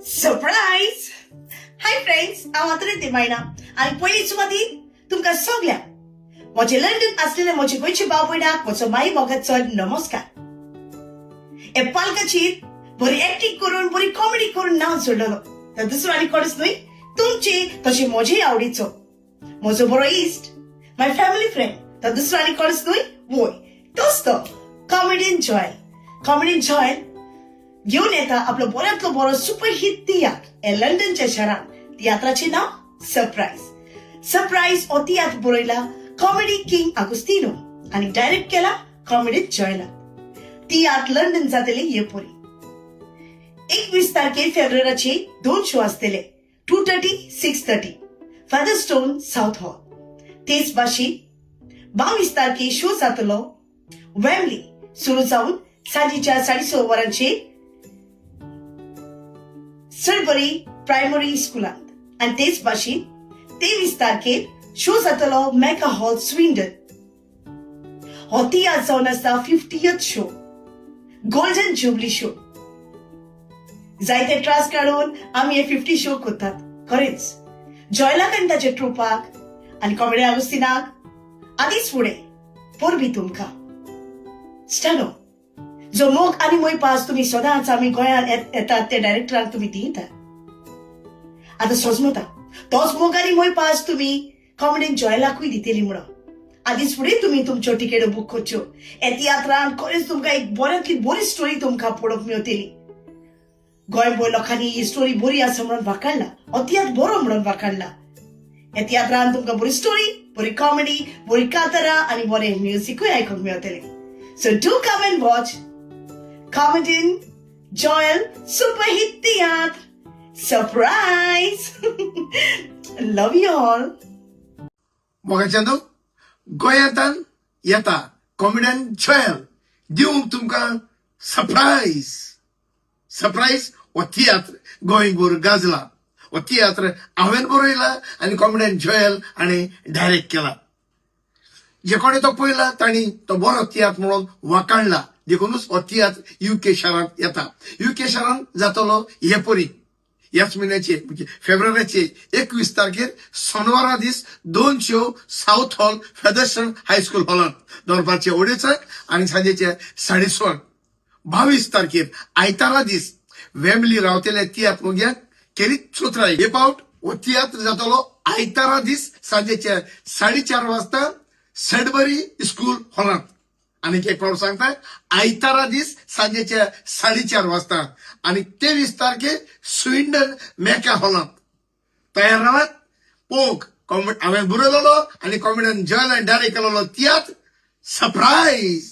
Surprise! Hi friends, हांव आंतोनेत मायणा आनी पयलीं सुवातीर तुमकां सगळ्यांक म्हजे लंडन आसलेले म्हजे गोंयचे भाव भयणाक म्हजो माई मोगाचो नमस्कार. हे पालकाचेर बरी एक्टिंग करून, बरी कॉमेडी करून नांव जोडलेलो तर दुसरो आनी कोणूच न्हय, तुमचे तशें म्हजेय आवडीचो म्हजो बरो इश्ट, माय फॅमिली फ्रेंड, तो दुसरो आनी कोणूच न्हय, वय तोच तो कॉमेडियन जॉयल. कॉमेडियन जॉयल घेवन येता आपलो बऱ्यांतलो बरो सुपर हिट तियात्र हे लंडनच्या शहरात. तियात्राचें नांव सरप्राईज. सरप्राईज हो तियात्र बरयला कॉमेडी किंग आगुस्तिनो आनी डायरेक्ट केला कॉमेडी जॉयला. तियात्र लंडन जातले हे परी 21 तारखेर फेब्रुवारीचे दोन शो आसतले, 2:30, 6:30, फेदरस्टोन साऊथ हॉल. तेच भाशेन 22 तारखे शो जातलो वेम्बली, सुरू जावन सांजेच्या 6:30 वरांचेर सडबरी प्रायमरी स्कुलांत. आनी तेच भाशेन 23 तारखेर शो जातलो मेका हॉल, स्विंडन. हो तियात्र जावन आसता 50th show, golden jubilee show. जायते त्रास काडून आमी हे 50 शो करतात. खरेंच जॉयलाक आनी ताच्या ट्रुपाक आनी कॉमेडी आगुस्तिनाक आदींच फुडें परबी तुमकां. स्टानो जो मोग आनी मोयपास तुमी सदांच आमी गोंयांत येतात ते डायरेक्टराक तुमी दितात, आतां सोजमता तोच मोग आनी मोयपास तुमी कॉमेडीन जॉयलाकूय दितली म्हणून आदींच फुडें तुमी तुमच्यो तिकेट्यो बूक करच्यो. हे तियात्रान खरेंच तुमकां एक बऱ्यांतली बरी स्टोरी तुमकां पळोवंक मेवतली. गोंयभर लोकांनी ही स्टोरी बरी आसा म्हणून वाखाणला, हो तियात्र बरो म्हणून वाखाणला. ह्या तियात्रान तुमकां बरी स्टोरी, बरी कॉमेडी, बरी कांतारां आनी बरें म्युजिकूय आयकूंक मेळटलें. So do come and watch comedian Joel super hit tiatr surprise. Love you all. मोगाच्यानो, गोंयांतान येता कॉमेडियन जॉयल दिवंक तुमकां सरप्रायज. सरप्रायज हो तियात्र गोंयभर गाजला. हो तियात्र हांवें बरयला आनी कॉमेडियन जॉयल हाणें डायरेक्ट केला. जे कोणें तो पळयला तांणी तो बरो तियात्र म्हणून वाखाणला. देखूनच हो तियात्र युके शारांत येता. युके शारांत जातलो हे परी ह्याच म्हयन्याचे, म्हणजे फेब्रुवारीचे 21 तारखेर सोनवारा दीस दोन show south hall, फेदरस्टन हायस्कूल हॉलांत, दनपारचे 2:30 आनी सांजेचे 6:30. 22 तारखेर आयतारा दीस वेम्बली रावतले तियात्र मोग्यांक खेरीत चोत्राय. हे फावट हो तियात्र जातलो आयतारा दीस सांजेचे 4:30 वाजता सडबरी स्कूल हॉलांत. आनीक एक फावट सांगता, आयतारा दीस सांजेचे 4:30 वाजता. आणि 23 तारखेर स्विंडन मेका हॉलांत. तयार रावात पोक हांवें बरयलेलो आनी कॉमेडियन जॉयल आनी डायरेक्ट केलेलो तियात्र सरप्रायज.